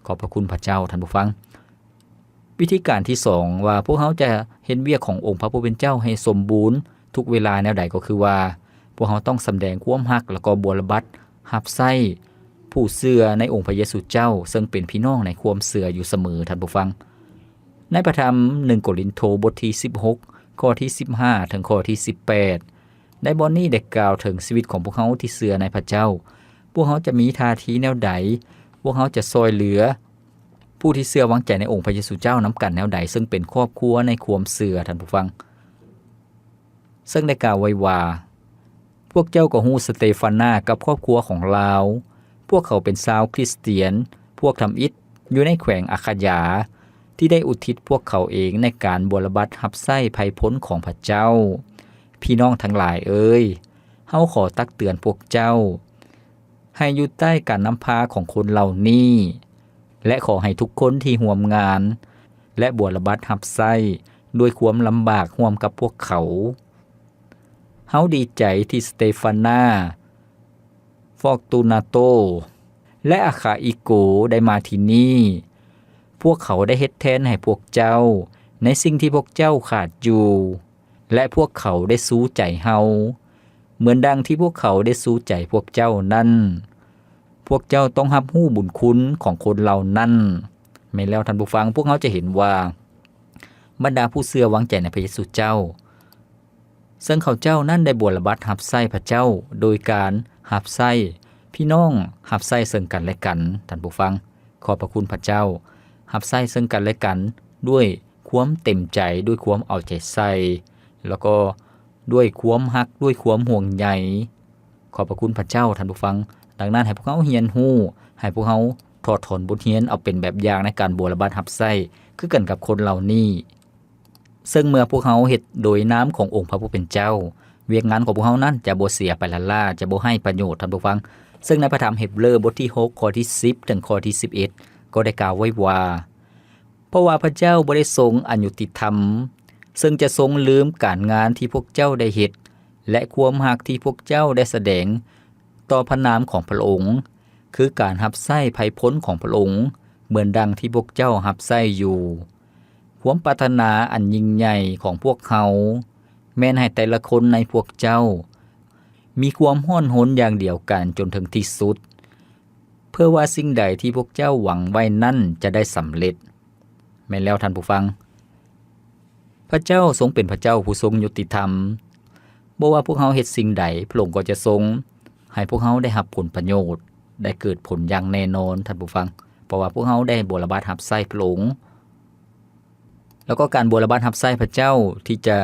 ຂອບພະຄຸນພະເຈົ້າ, ທ່ານຜູ້ຟັງ. ວິທີການທີສອງ ວ່າພວກເຮົາຈະເຮັດວຽກຂອງອົງພະຜູ້ເປັນເຈົ້າໃຫ້ສົມບູນທຸກເວລາແນວໃດ, ກໍຄືວ່າພວກເຮົາຕ້ອງສຳແດງຄວາມຮັກ ແລ້ວກໍບົວລະບັດຮັບໃຊ້ຜູ້ເຊື່ອໃນອົງພະເຢຊູເຈົ້າ, ເຊິ່ງເປັນພີ່ນ້ອງໃນຄວາມເຊື່ອຢູ່ສະເໝີ, ທ່ານຜູ້ຟັງ. ໃນພະທຳໜຶ່ງໂກລິນໂທ ບົດທີສິບຫົກ ຂໍ້ທີສິບຫ້າ ເຖິງຂໍ້ທີສິບແປດ ໃນບ່ອນນີ້ໄດ້ກ່າວເຖິງຊີວິດຂອງພວກເຮົາທີ່ເຊື່ອໃນພະເຈົ້າ. ພວກເຮົາຈະມີທ່າທີແນວໃດ? ພວກເຮົາຈະຊ່ອຍເຫຼືອຜູ້ທີ່ເຊື່ອວາງໃຈໃນອົງພະເຢຊູເຈົ້ານຳກັນແນວໃດ? ເຊິ່ງເປັນຄອບຄົວໃນຄວາມເຊື່ອ, ທ່ານຜູ້ຟັງ. ເຊິ່ງໄດ້ກ່າວໄວ້ວ່າ, ພວກເຈົ້າກໍຮູ້ສະເຕຟານາກັບຄອບຄົວຂອງລາວ, ພວກເຂົາເປັນຊາວຄຣິສຕຽນ ພວກທຳອິດຢູ່ໃນແຂວງອາຄາຢາ ທີ່ໄດ້ອຸທິດພວກເຂົາເອງໃນການບົວລະບັດຮັບໃຊ້ໄພພົນຂອງພະເຈົ້າ. ພີ່ນ້ອງທັງຫຼາຍເອີຍ, ເຮົາຂໍຕັກເຕືອນພວກເຈົ້າ ໃຫ້ຢູ່ໃຕ້ການນຳພາຂອງຄົນເຫຼົ່ານີ້ ແລະ ຂໍໃຫ້ທຸກຄົນທີ່ຮ່ວມງານ ແລະ ບົວລະບັດຮັບໃຊ້ດ້ວຍຄວາມລຳບາກຮ່ວມກັບພວກເຂົາ. ເຮົາດີໃຈທີ່ສະເຕຟານາ, ຟໍຕູນາໂຕ ແລະ ອາຄາອີໂກໄດ້ມາທີ່ນີ້. ພວກເຂົາໄດ້ເຮັດແທນໃຫ້ພວກເຈົ້າໃນສິ່ງທີ່ພວກເຈົ້າຂາດຢູ່, ແລະ ພວກເຂົາໄດ້ຊູໃຈເຮົາ ເໝືອນດັ່ງທີ່ພວກເຂົາໄດ້ຊູໃຈພວກເຈົ້ານັ້ນ. ພວກເຈົ້າຕ້ອງຮັບຮູ້ບຸນຄຸນຂອງຄົນເຫຼົ່ານັ້ນ. ແມ່ນແລ້ວທ່ານຜູ້ຟັງ, ພວກເຮົາຈະເຫັນວ່າ ບັນດາຜູ້ເຊື່ອວາງໃຈໃນພະເຢຊູເຈົ້າ ເຊິ່ງເຂົາເຈົ້ານັ້ນໄດ້ບົວລະບັດຮັບໃຊ້ພະເຈົ້າ ໂດຍການຮັບໃຊ້ ພີ່ນ້ອງຮັບໃຊ້ເຊິ່ງກັນແລະກັນ. ທ່ານຜູ້ຟັງ, ຂອບພະຄຸນພະເຈົ້າ, ຮັບໃຊ້ເຊິ່ງກັນແລະກັນດ້ວຍຄວາມເຕັມໃຈ, ດ້ວຍຄວາມເອົາໃຈໃສ່, ແລ້ວກໍດ້ວຍຄວາມຮັກ, ດ້ວຍຄວາມຫ່ວງໃຍ. ຂອບພະຄຸນພະເຈົ້າ, ທ່ານຜູ້ຟັງ. ດັ່ງນັ້ນ, ໃຫ້ພວກເຮົາຮຽນຮູ້, ໃຫ້ພວກເຮົາຖອດຖອນບົດຮຽນ, ເອົາເປັນແບບຢ່າງໃນການບົວລະບັດຮັບໃຊ້ ຄືກັນກັບຄົນເຫຼົ່ານີ້. ເຊິ່ງເມື່ອພວກເຮົາເຮັດໂດຍນາມຂອງອົງພະຜູ້ເປັນເຈົ້າ, ວຽກງານຂອງພວກເຮົານັ້ນຈະບໍ່ເສຍໄປລ້າໆ, ຈະບໍ່ໄຮ້ປະໂຫຍດ, ທ່ານຜູ້ຟັງ. ເຊິ່ງໃນພະທຳເຮັບເຣີບົດທີຫົກ ຂໍ້ທີສິບ ເຖິງຂໍ້ທີສິບເອັດ ກໍໄດ້ກ່າວໄວ້ວ່າ, ເພາະວ່າພະເຈົ້າບໍ່ໄດ້ຊົງອະຍຸຕິທຳ, ເຊິ່ງຈະຊົງລືມການງານທີ່ພວກເຈົ້າໄດ້ເຮັດ ແລະ ຄວາມຮັກທີ່ພວກເຈົ້າໄດ້ສະແດງຕໍ່ພະນາມຂອງພະອົງ, ຄືການຮັບໃຊ້ໄພພົນຂອງພະອົງ, ເໝືອນດັ່ງທີ່ພວກເຈົ້າຮັບໃຊ້ຢູ່. ຄວາມປາດຖະໜາອັນຍິ່ງໃຫຍ່ຂອງພວກເຮົາ ແມ່ນໃຫ້ແຕ່ລະຄົນໃນພວກເຈົ້າມີຄວາມຮ້ອນຮົນຢ່າງດຽວກັນຈົນເຖິງທີ່ສຸດ, ເພື່ອວ່າສິ່ງໃດທີ່ພວກເຈົ້າຫວັງໄວ້ນັ້ນຈະໄດ້ສຳເລັດ. ແມ່ນແລ້ວທ່ານຜູ້ຟັງ, ພະເຈົ້າຊົງເປັນພະເຈົ້າຜູ້ຊົງຍຸຕິທຳ. ບໍ່ວ່າພວກເຮົາເຮັດສິ່ງໃດ, ພະອົງກໍຈະຊົງໃຫ້ພວກເຮົາໄດ້ຮັບຜົນປະໂຫຍດ, ໄດ້ເກີດຜົນຢ່າງແນ່ນອນ, ທ່ານຜູ້ຟັງ, ເພາະວ່າພວກເຮົາໄດ້ບົວລະບັດຮັບໃຊ້ພະອົງ. ແລ້ວກໍການບົວລະບັດຮັບໃຊ້ພະເຈົ້າທີ່ຈະ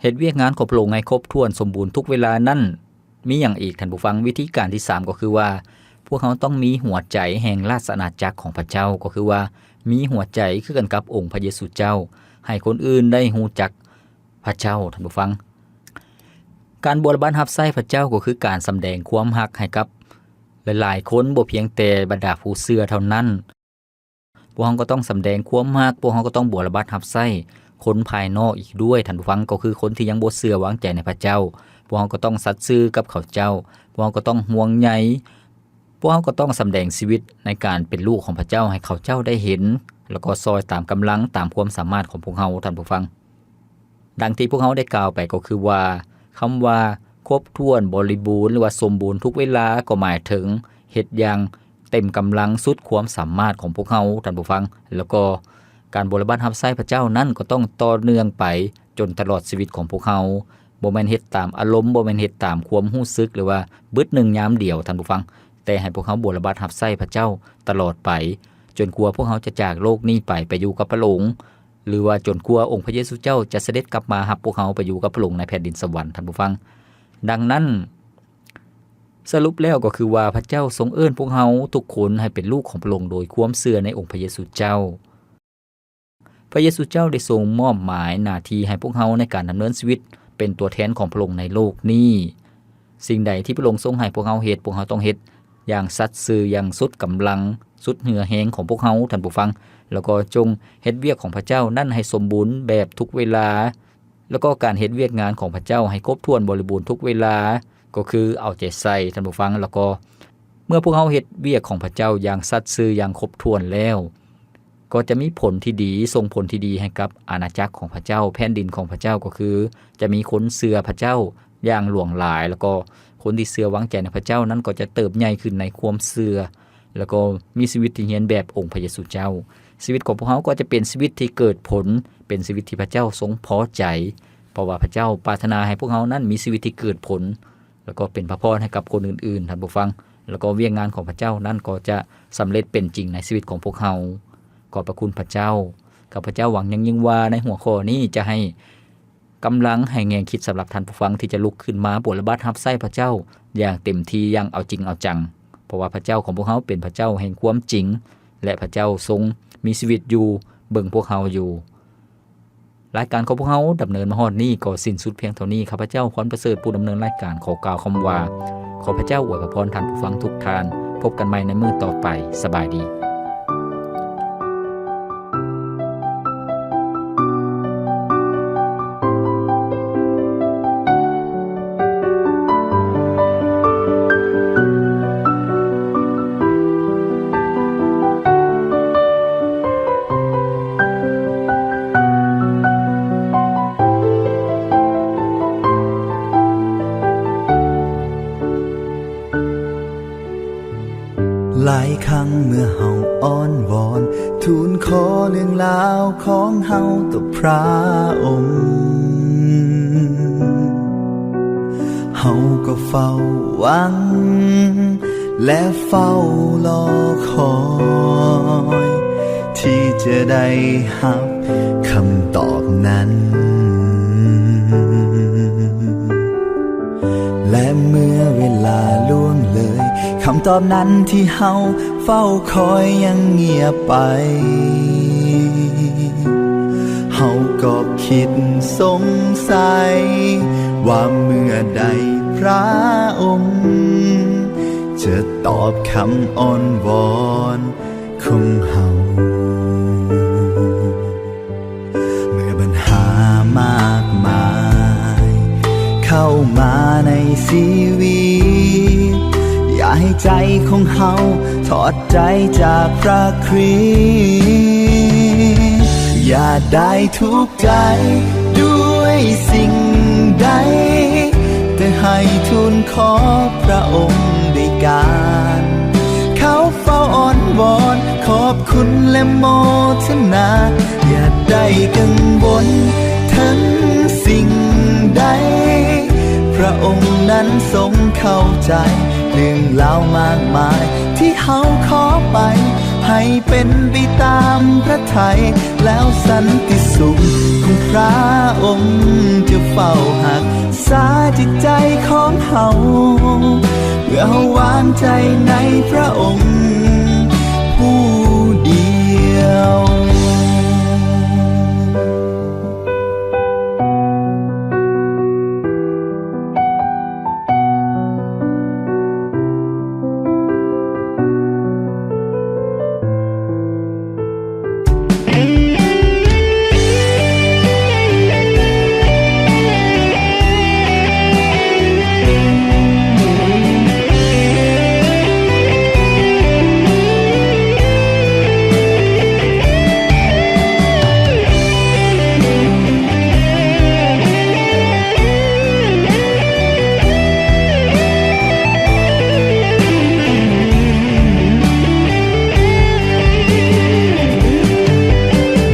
ເຮັດວຽກງານຂອງພະອົງໃຫ້ຄົບຖ້ວນສົມບູນທຸກເວລານັ້ນ ມີຫຍັງອີກ, ທ່ານຜູ້ຟັງ? ວິທີການທີສາມກໍຄືວ່າ ພວກເຮົາຕ້ອງມີຫົວໃຈແຫ່ງລາຊະອານາຈັກຂອງພະເຈົ້າ, ກໍຄືວ່າມີຫົວໃຈຄືກັນກັບອົງພະເຢຊູເຈົ້າ, ໃຫ້ຄົນອື່ນໄດ້ຮູ້ຈັກພະເຈົ້າ, ທ່ານຜູ້ຟັງ. ການບົວລະບັດຮັບໃຊ້ພະເຈົ້າກໍຄືການສຳແດງຄວາມຮັກໃຫ້ກັບຫຼາຍໆຄົນ, ບໍ່ພຽງແຕ່ບັນດາຜູ້ເຊື່ອເທົ່ານັ້ນ. ພວກເຮົາກໍຕ້ອງສຳແດງຄວາມຮັກ, ພວກເຮົາກໍຕ້ອງບົວລະບັດຮັບໃຊ້ຄົນພາຍນອກອີກດ້ວຍ, ທ່ານຜູ້ຟັງ, ກໍຄືຄົນທີ່ຍັງບໍ່ເຊື່ອວາງໃຈໃນພະເຈົ້າ. ພວກເຮົາກໍຕ້ອງສັດຊື່ກັບເຂົາເຈົ້າ, ພວກເຮົາກໍຕ້ອງຫ່ວງໃຍ, ພວກເຮົາກໍຕ້ອງສຳແດງຊີວິດໃນການເປັນລູກຂອງພະເຈົ້າໃຫ້ເຂົາເຈົ້າໄດ້ເຫັນ, ແລ້ວກໍຊ່ອຍຕາມກຳລັງ, ຕາມຄວາມສາມາດຂອງພວກເຮົາ, ທ່ານຜູ້ຟັງ. ດັ່ງທີ່ພວກເຮົາໄດ້ກ່າວໄປກໍຄືວ່າ ຄຳວ່າຄົບຖ້ວນ, ບໍລິບູນ ຫຼືວ່າສົມບູນທຸກເວລາ ກໍໝາຍເຖິງເຮັດຢ່າງເຕັມກຳລັງສຸດຄວາມສາມາດຂອງພວກເຮົາ, ທ່ານຜູ້ຟັງ. ແລ້ວກໍການບົວລະບັດຮັບໃຊ້ພະເຈົ້ານັ້ນກໍຕ້ອງຕໍ່ເນື່ອງໄປຈົນຕະຫຼອດຊີວິດຂອງພວກເຮົາ. ບໍ່ແມ່ນເຮັດຕາມອາລົມ, ບໍ່ແມ່ນເຮັດຕາມຄວາມຮູ້ສຶກ ຫຼືວ່າບຶດໜຶ່ງຍາມດຽວ, ທ່ານຜູ້ຟັງ, ແຕ່ໃຫ້ພວກເຮົາບົວລະບັດຮັບໃຊ້ພະເຈົ້າຕະຫຼອດໄປ, ຈົນກວ່າພວກເຮົາຈະຈາກໂລກນີ້ໄປ, ໄປຢູ່ກັບພະອົງ. ຫຼືວ່າຈົນກວ່າອົງພະເຢຊູເຈົ້າຈະສະເດັດກັບມາຮັບພວກເຮົາໄປຢູ່ກັບພະອົງໃນແຜ່ນດິນສະຫວັນ, ທ່ານຜູ້ຟັງ. ດັ່ງນັ້ນ, ສະຫຼຸບແລ້ວກໍຄືວ່າ ພະເຈົ້າຊົງເອີ້ນພວກເຮົາທຸກຄົນໃຫ້ເປັນລູກຂອງພະອົງໂດຍຄວາມເຊື່ອໃນອົງພະເຢຊູເຈົ້າ. ພະເຢຊູເຈົ້າໄດ້ຊົງມອບໝາຍໜ້າທີ່ໃຫ້ພວກເຮົາໃນການດຳເນີນຊີວິດເປັນຕົວແທນຂອງພະອົງໃນໂລກນີ້. ສິ່ງໃດທີ່ພະອົງຊົງໃຫ້ພວກເຮົາເຮັດ, ພວກເຮົາຕ້ອງເຮັດ ຢ່າງສັດຊື່, ຢ່າງສຸດກຳລັງ, ສຸດເຫື່ອແຮງຂອງພວກເຮົາ, ທ່ານຜູ້ຟັງ, ແລ້ວກໍຈົ່ງເຮັດວຽກຂອງພະເຈົ້ານັ້ນໃຫ້ສົມບູນແບບທຸກເວລາ, ແລ້ວກໍການເຮັດວຽກງານຂອງພະເຈົ້າໃຫ້ຄົບຖ້ວນບໍລິບູນທຸກເວລາ, ກໍຄືເອົາໃຈໃສ່, ທ່ານຜູ້ຟັງ, ແລ້ວກໍເມື່ອພວກເຮົາເຮັດວຽກຂອງພະເຈົ້າຢ່າງສັດຊື່, ຢ່າງຄົບຖ້ວນແລ້ວ, ກໍຈະມີຜົນທີ່ດີ, ສົ່ງຜົນທີ່ດີໃຫ້ກັບອານາຈັກຂອງພະເຈົ້າ, ແຜ່ນດິນຂອງພະເຈົ້າ, ກໍຄືຈະມີຄົນເຊື່ອພະເຈົ້າຢ່າງຫຼວງຫຼາຍ, ແລ້ວກໍຄົນທີ່ເຊື່ອວາງໃຈໃນພະເຈົ້ານັ້ນກໍຈະເຕີບໃຫຍ່ຂຶ້ນໃນຄວາມເຊື່ອ, ແລ້ວກໍມີຊີວິດທີ່ຮຽນແບບອົງພະເຢຊູເຈົ້າ. ຊີວິດຂອງພວກເຮົາກໍຈະເປັນຊີວິດທີ່ເກີດຜົນ, ເປັນຊີວິດທີ່ພະເຈົ້າຊົງພໍໃຈ, ເພາະວ່າພະເຈົ້າປາດຖະໜາໃຫ້ພວກເຮົານັ້ນມີຊີວິດທີ່ເກີດຜົນ, ແລ້ວກໍເປັນພະພອນໃຫ້ກັບຄົນອື່ນໆ, ທ່ານຜູ້ຟັງ, ແລ້ວກໍວຽກງານຂອງພະເຈົ້ານັ້ນກໍຈະສຳເລັດເປັນຈິງໃນຊີວິດຂອງພວກເຮົາ. ຂອບພະຄຸນພະເຈົ້າ. ຂ້າພະເຈົ້າຫວັງຢ່າງຍິ່ງວ່າໃນຫົວຂໍ້ນີ້ຈະໃຫ້ກຳລັງ, ໃຫ້ແງ່ຄິດສຳລັບທ່ານຜູ້ຟັງທີ່ຈະລຸກຂຶ້ນມາບົວລະບັດຮັບໃຊ້ພະເຈົ້າຢ່າງເຕັມທີ່, ຢ່າງເອົາຈິງເອົາຈັງ, ເພາະວ່າພະເຈົ້າຂອງພວກເຮົາເປັນພະເຈົ້າແຫ່ງຄວາມຈິງ ແລະ ພະເຈົ້າຊົງມີຊີວິດຢູ່, ເບິ່ງພວກເຮົາຢູ່. ລາຍການຂອງພວກເຮົາດຳເນີນມາຮອດນີ້ກໍສິ້ນສຸດພຽງເທົ່ານີ້. ຂ້າພະເຈົ້າ ພອນປະເສີດ ຜູ້ດຳເນີນລາຍການ ຂໍກ່າວຄຳວ່າ ຂໍພະເຈົ້າອວຍພະພອນທ່ານຜູ້ຟັງທຸກທ່ານ. ພົບກັນໃໝ່ໃນມື້ຕໍ່ໄປ. ສະບາຍດີ. ຫຼາຍຄັ້ງເມື່ອເຮົາອ້ອນວອນ ທູນຂໍເລື່ອງລາວຂອງເຮົາຕໍ່ພຣະອົງ, ເຮົາກໍເຝົ້າຫວັງ ແລະ ເຝົ້າລໍຄອຍ ທີ່ຈະໄດ້ຮັບຄຳຕອບນັ້ນ. ແລະເມື່ອເວລາລ່ວງເລີຍ ຄຳຕອບນັ້ນທີ່ເຮົາເຝົ້າຄອຍຍັງງຽບໄປ, ເຮົາກໍຄິດສົງໄສວ່າເມື່ອໃດພຣະອົງຈະຕອບຄຳອ້ອນວອນ ຂອງເຮົາ. ເມື່ອບັນຫາມາກມາຍເຂົ້າມາໃນຊີວິດ, ຢ່າໃຫ້ໃຈຂອງເຮົາຖອດໃຈຈາກພຣະຄຣິດ. ຢ່າໄດ້ທຸກໃຈດ້ວຍສິ່ງໃດ, ແຕ່ໃຫ້ທູນຂໍພຣະອົງດ້ວຍການເຂົ້າ ເຝົ້າອ້ອນວອນຂອບຄຸນ ແລະ ໂມທະນາ. ຢ່າໄດ້ກັງວົນເຖິງສິ່ງໃດ, ພຣະອົງນັ້ນຊົງເຂົ້າໃຈເລື່ອງລາວມາກມາຍທີ່ເຮົາຂໍໄປ ໃຫ້ເປັນໄປຕາມພຣະໄທ, ແລ້ວສັນຕິສຸກຂອງພຣະອົງຈະເຝົ້າຮັກ ສາຈິດໃຈຂອງເຮົາ ເມື່ອເຮົາວາງໃຈໃນພຣະອົງຜູ້ດຽວ.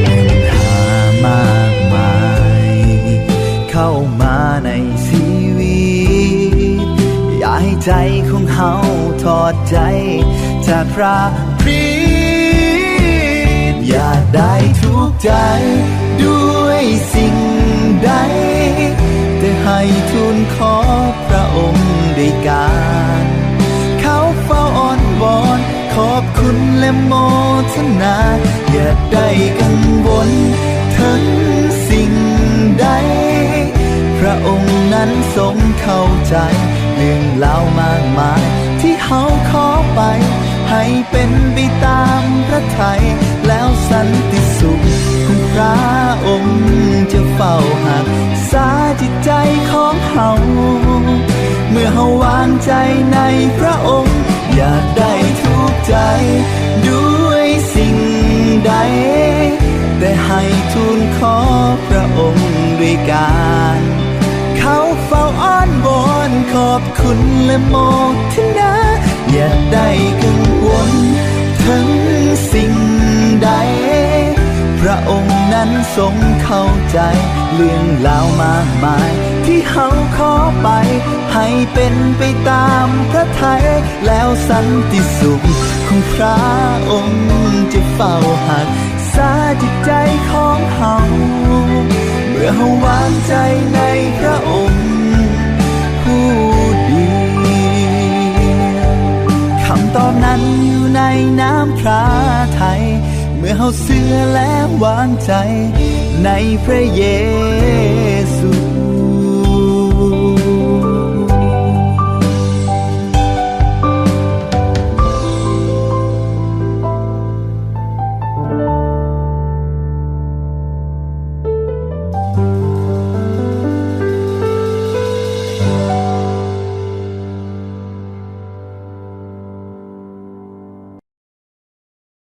ບັນຫາມາກມາຍເຂົ້າມາໃນຊີວິດ, ຢ່າໃຫ້ໃຈຂອງເຮົາຖອດໃຈຈາກພຣະຄຣິດ. ຢ່າໄດ້ທຸກໃຈດ້ວຍສິ່ງໃດ, ແຕ່ໃຫ້ທູນຂໍພຣະອົງດ້ວຍການເຂົ້າເຝົ້າອ້ອນວອນ ຂອບຄຸນ ແລະ ໂມທະນາ. ຢ່າໄດ້ກັງວົນເຖິງສິ່ງໃດ, ພຣະອົງນັ້ນຊົງເຂົ້າໃຈເລື່ອງລາວມາກມາຍທີ່ເຮົາຂໍໄປ ໃຫ້ເປັນໄປຕາມພຣະໄທ, ແລ້ວສັນຕິສຸກຂອງພຣະອົງຈະເຝົ້າຮັກສາຈິດໃຈຂອງເຮົາ ເມື່ອເຮົາວາງໃຈໃນພຣະອົງ. ຢ່າໄດ້ທຸກໃຈດ້ວຍສິ່ງໃດ, ແຕ່ໃຫ້ທູນຂໍພຣະອົງດ້ວຍການເຂົ້າເຝົ້າອ້ອນວອນຂອບຄຸນ ແລະ ໂມທະນາ. ຢ່າໄດ້ກັງວົນເຖິງສິ່ງໃດ, ພຣະອົງນັ້ນຊົງເຂົ້າໃຈເລື່ອງລາວມາກມາຍທີ່ເຮົາຂໍໄປ ໃຫ້ເປັນໄປຕາມພຣະໄທ. ແລ້ວສັນຕິສຸກຂອງພຣະອົງຈະເຝົ້າຮັກສາຈິດໃຈຂອງເຮົາ ເມື່ອເຮົາວາງໃຈໃນພຣະອົງຜູ້ດຽວ. ຄຳຕອບນັ້ນຢູ່ໃນນາມພຣະໄທ ເມື່ອເຮົາເຊື່ອ ແລະ ວາງໃຈໃນພຣະເຢ